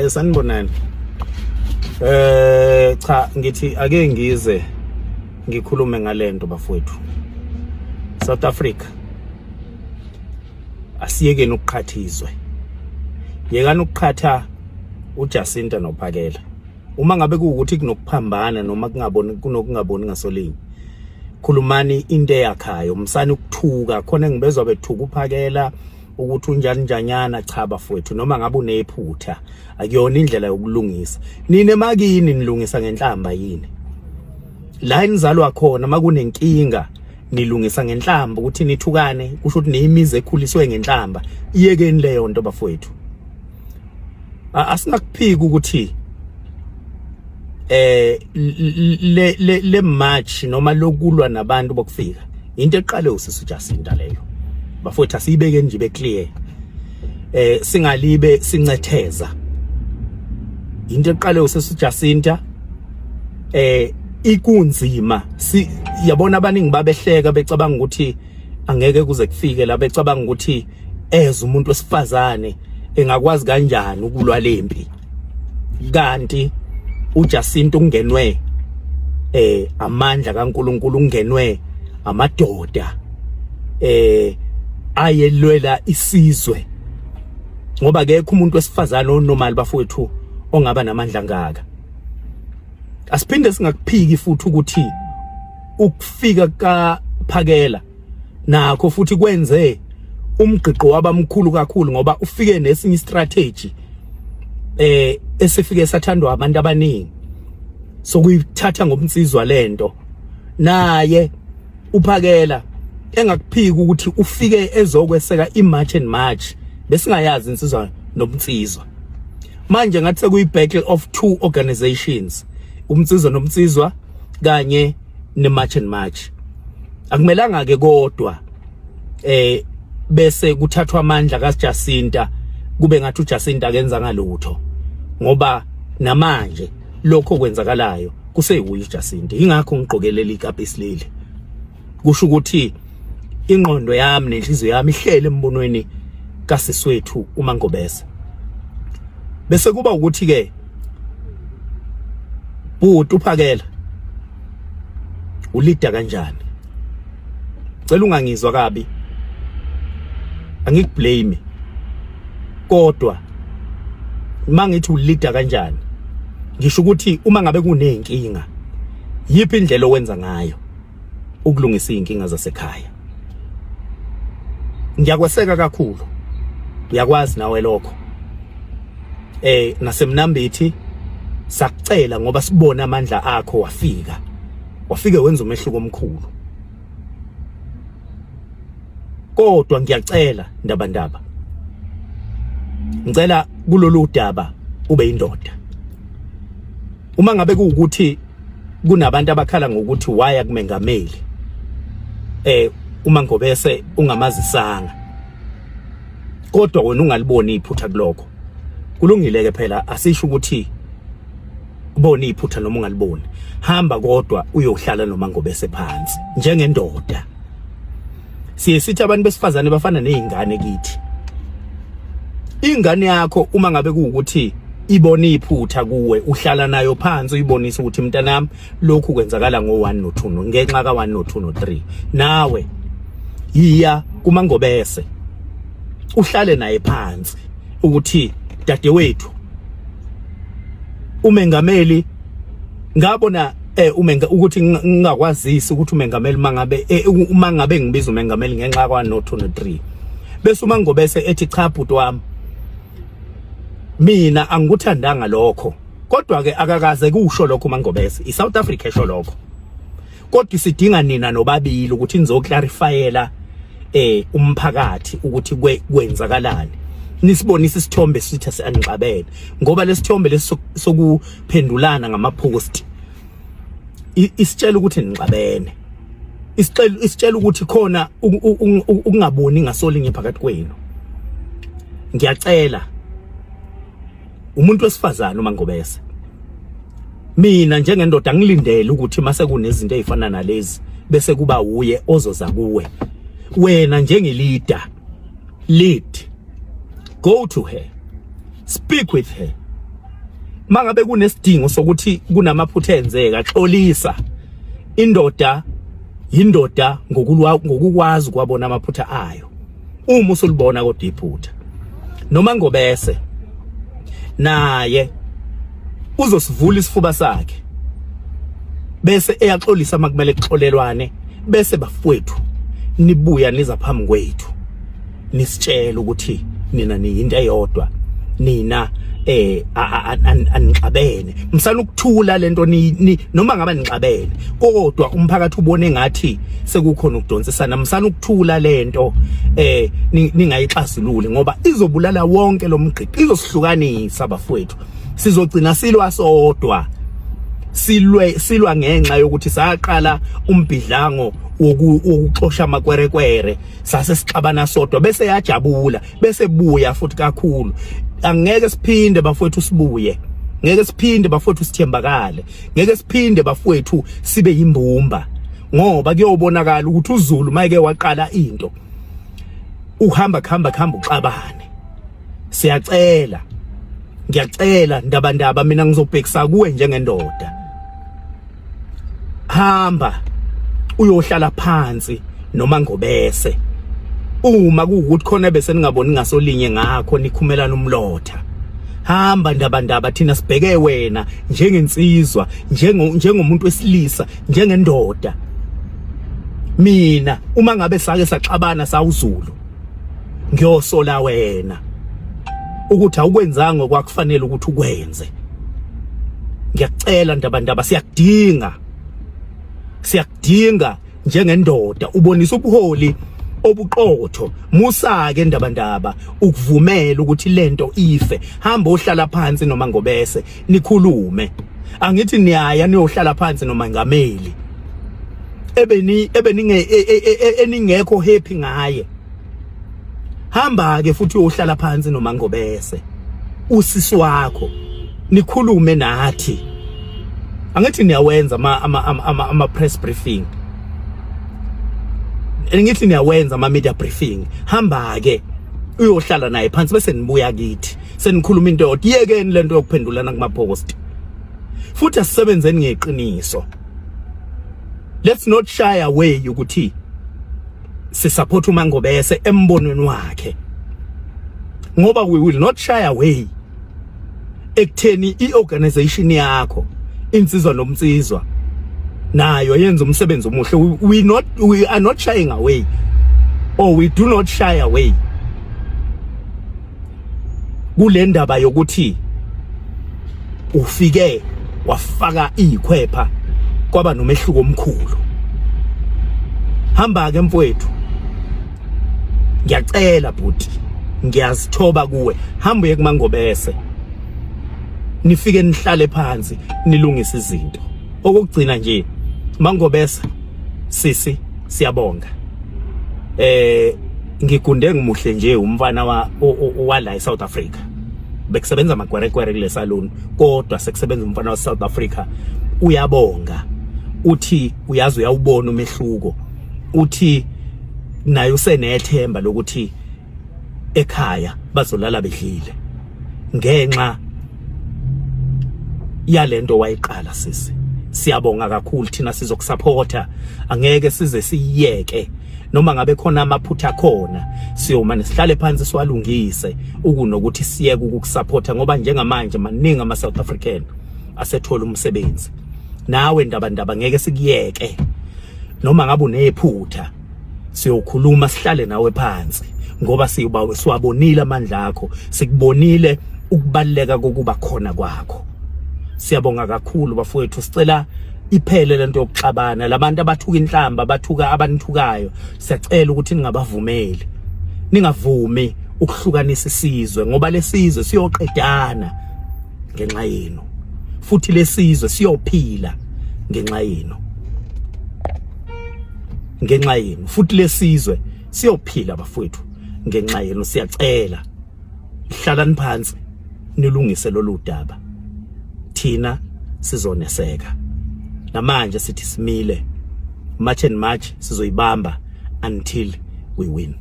Sanibonani. Cha, ngithi ake ngize ngikhulume ngalento, bafowethu. South Africa, asiyekeni ukuqhatha izwe. Yekani ukuqhatha uJacinta noPhakela. Uma ngabe kuwukuthi kunokuphambana noma kungaboni, kunokungaboni ngasolinye, khulumani into eyakhayo, musani ukuthuka. Khona engibezwa bethuka uPhakela ukuthi unjani njanyana. Cha bafowethu, noma ngabe unephutha, akuyona indlela yokulungisa. Nina emakini nilungisa ngenhlamba yini? La enizalwa khona, makunenkinga nilungisa ngenhlamba, ukuthi nithukane? Kusho ukuthi neyimizi ekhuliswe ngenhlamba. Iyekeni leyo nto, bafowethu. Asingakuphiki ukuthi le march noma lokulwa nabantu bokufika, into eqale usisi Jacinta leyo, bafowethu. Asiyibeke nje be clear, singalibe sincetheza. Into eqale usisi Jacinta, ikunzima si yabona. Abaningi babehleka becabanga ukuthi angeke kuze kufike la, becabanga ukuthi eze umuntu wesifazane engakwazi kanjani ukulwa lempi, kanti uJacinta ungenwe amandla kaNkuluNkulu, ungenwe amadoda ayelwela isizwe, ngoba akekho umuntu wesifazane onormal, bafowethu, ongaba namandla ngaka. Asiphinde singakuphiki futhi ukuthi ukufika kaPhakela nakho futhi kwenze umgqiqo waba mkhulu kakhulu, ngoba ufike nesinye strategy esifike sathandwa abantu abaningi sokuyithatha ngobunsizwa lento. Naye uPhakela engakuphiki ukuthi ufike ezokweseka iMarch and March, besingayazi insizwa nobunsizwa. Manje ngathi sekuyi battle of two organizations, umnsizwa nomnsizwa kanye neMarch and March. Akumelanga ke kodwa bese kuthathwa amandla kaJacinta, kube ngathi uJacinta akenza ngalutho, ngoba namanje lokho kwenzakalayo kuseyuye uJacinta. Ingakho ngigqokelela ikapisi leli, kusho ukuthi ingqondo yami nenhliziyo yami ihlele embonweni kasiswethu uMangobese. Bese kuba ukuthi ke, bhuti uPhakela, ulida kanjani? Cela ungangizwa kabi, angikublame, kodwa mangithi ulida kanjani, ngisho ukuthi uma ngabe kunenkinga, yiphi indlela owenza ngayo ukulungisa izinkinga zasekhaya? Ngiyakweseka kakhulu, uyakwazi nawe lokho. Nasemnambithi sakucela ngoba sibona amandla akho, wafika, wafike wenza umehluko omkhulu. Kodwa ngiyacela, ndaba ndaba, ngicela kulolu daba ube indoda. Uma ngabe kuwukuthi kunabantu abakhala ngokuthi waya kumengameli uma ngobese ungamazisanga, kodwa wena ungaliboni iphutha kulokho, kulungile ke phela. Asisho ukuthi ubone iphutha noma ungaliboni. Hamba kodwa uyohlala noma ngobese phansi njengendoda. Siye sithi abantu besifazane bafana nezingane kithi. Ingane yakho, uma ngabe kuwukuthi ibona iphutha kuwe, uhlala nayo phansi, uyibonisa ukuthi, "Mntanami, lokhu kwenzakala ngo1 no2 ngenxa ka1 no2 no3." Nawe yiya kuMangobese, uhlale naye phansi ukuthi, "Dadewethu, umengameli ngabona umenga ukuthi ngingakwazisi ukuthi umengameli mangabe uma ngabe ngibiza umengameli ngenxa kwa no 2 no 3." Bese uma ngobese ethi, "Cha bhuti wami, mina angikuthandanga lokho," kodwa ke akakaze kusho lokho Mangobese, iSouth Africa esho lokho, kodwa isidinga nina nobabili ukuthi nizoclarifyela umphakathi ukuthi kwenzakalani, nisibonise isithombe sithi anixabene, ngoba lesithombe lesokuphendulana ngama-post isitshela ukuthi nixabene, isitshela ukuthi khona ukungaboni ngasolinye phakathi kwenu. Ngiyacela, umuntu wesifazane uMangobese, mina njengendoda ngilindele ukuthi mase kunezinto ezifana nalezi bese kuba uye ozoza kuwe. Wena njengeleader, lead, go to her, speak with her. Mangabe kunesidingo sokuthi kunamaphutha enzeka, xolisa. Indoda yindoda ngokulwa, ngokukwazi kwabona amaphutha ayo. Uma usulibona kodwa iphutha, noma ngobese naye uzosivula isifuba sakhe bese eyaxolisa makumele kuxolelwane, bese bafowethu nibuya niza phambi kwethu nisitshela ukuthi nina niyinto eyodwa, nina anixabene. Msana ukuthula lento ni noma ngaba nixabene, kodwa umphakathi ubone ngathi sekukhona ukudonsisana. Msana ukuthula lento ningayixazululi, ngoba izobulala wonke lo mgqiqi, izosihlukanisa bafowethu. Sizogcina silwa sodwa, silwe silwa ngenxa yokuthi saqala umbhidlango wokuxosha amakwerekwere, sase sixabana sodwa, bese yajabula, bese buya futhi kakhulu. Angeke siphinde bafowethu sibuye, ngeke siphinde bafowethu sithembakale, ngeke siphinde bafowethu sibe yimbumba, ngoba kuyobonakala ukuthi uZulu mayeke waqala into uhamba kuhamba kuhamba uxabane. Siyacela, ngiyacela Ndabandaba, mina ngizobhekisa kuwe njengendoda, hamba uyohlala phansi noma ngobese. Uma kuwukuthi khona bese ningaboni ngasolinye ngakho nikhumelana umlotha, hamba Ndabandaba, thina sibheke wena njengensizwa, njengomuntu wesilisa, njengendoda. Mina uma ngabe sake saxabana sawuZulu, ngiyosola wena ukuthi awukwenzanga okwakufanele ukuthi ukwenze. Ngiyacela Ndabandaba, siyakudinga, siyakudinga njengendoda, ubonisa ubuholi obuqotho. Musa ke Ndabandaba ukuvumela ukuthi lento ife. Hamba ohlala phansi noma ngobese nikhulume. Angithi niyaya niyohlala phansi nomangameli ebeni ebeninge eningekho happy ngaye. Hamba ke futhi uyohlala phansi nomangobese usisi wakho, nikhulume nathi. Angithi niyawenza ama ama ama, ama press briefing, ngithi niyawenza ama media briefing. Hamba ke uyohlala naye phansi, bese nibuya kithi senikhuluma into yodwa. Yekeni lento yokuphendulana kuma post, futhi asisebenzeni ngeqiniso. Let's not shy away ukuthi sisupport uMangobese embonweni wakhe, ngoba we will not shy away ekutheni iorganization yakho Insizwa Nomnsizwa nayo yenza umsebenzi omuhle. We are not shying away, or we do not shy away kule ndaba yokuthi ufike wafaka izikhwepha kwaba nomehluko omkhulu. Hamba ke mfowethu, ngiyacela bhuti, ngiyazithoba kuwe, hamba uye kuMangobese, nifike nihlale phansi nilungise izinto. Okugcina nje, Mangobese sisi, siyabonga. Ngigunde ngimuhle nje umfana wa wala eSouth Africa, bekusebenza amakwerekwere kule salon, kodwa sekusebenza umfana wa South Africa. Uyabonga, uthi uyazi uyawubona umehluko, uthi naye usenethemba lokuthi ekhaya bazolala bedlile ngenxa yalento wayiqala. Sisi, siyabonga kakhulu, thina sizokusupporta, angeke size siyeke. Noma ngabe khona amaphutha khona, siyoma nesihlale phansi siwalungise, ukunokuthi siyeke ukukusupporta, ngoba njengamanje maningi ama South African asethola umsebenzi. Nawe Ndabandaba, ngeke sikuyeke. Noma ngabe unephutha, siyokhuluma, sihlale nawe phansi, ngoba siba siwabonile amandla akho, sikubonile ukubaluleka kokuba khona kwakho. Siyabonga kakhulu bafowethu. Sicela iphele lento yokuxabana. Labantu abathuka inhlamba, abathuka abanithukayo, siyacela ukuthi ningabavumeli, ningavumi ukuhlukanisa isizwe, ngoba lesizwe siyoqedana ngenxa yenu, futhi lesizwe siyophila ngenxa yenu, ngenxa yenu, futhi lesizwe siyophila bafowethu ngenxa yenu. Siyacela, hlalani phansi nilungise lolu daba, thina sizoneseka. Namanje sithi simile, March and March sizoyibamba until we win.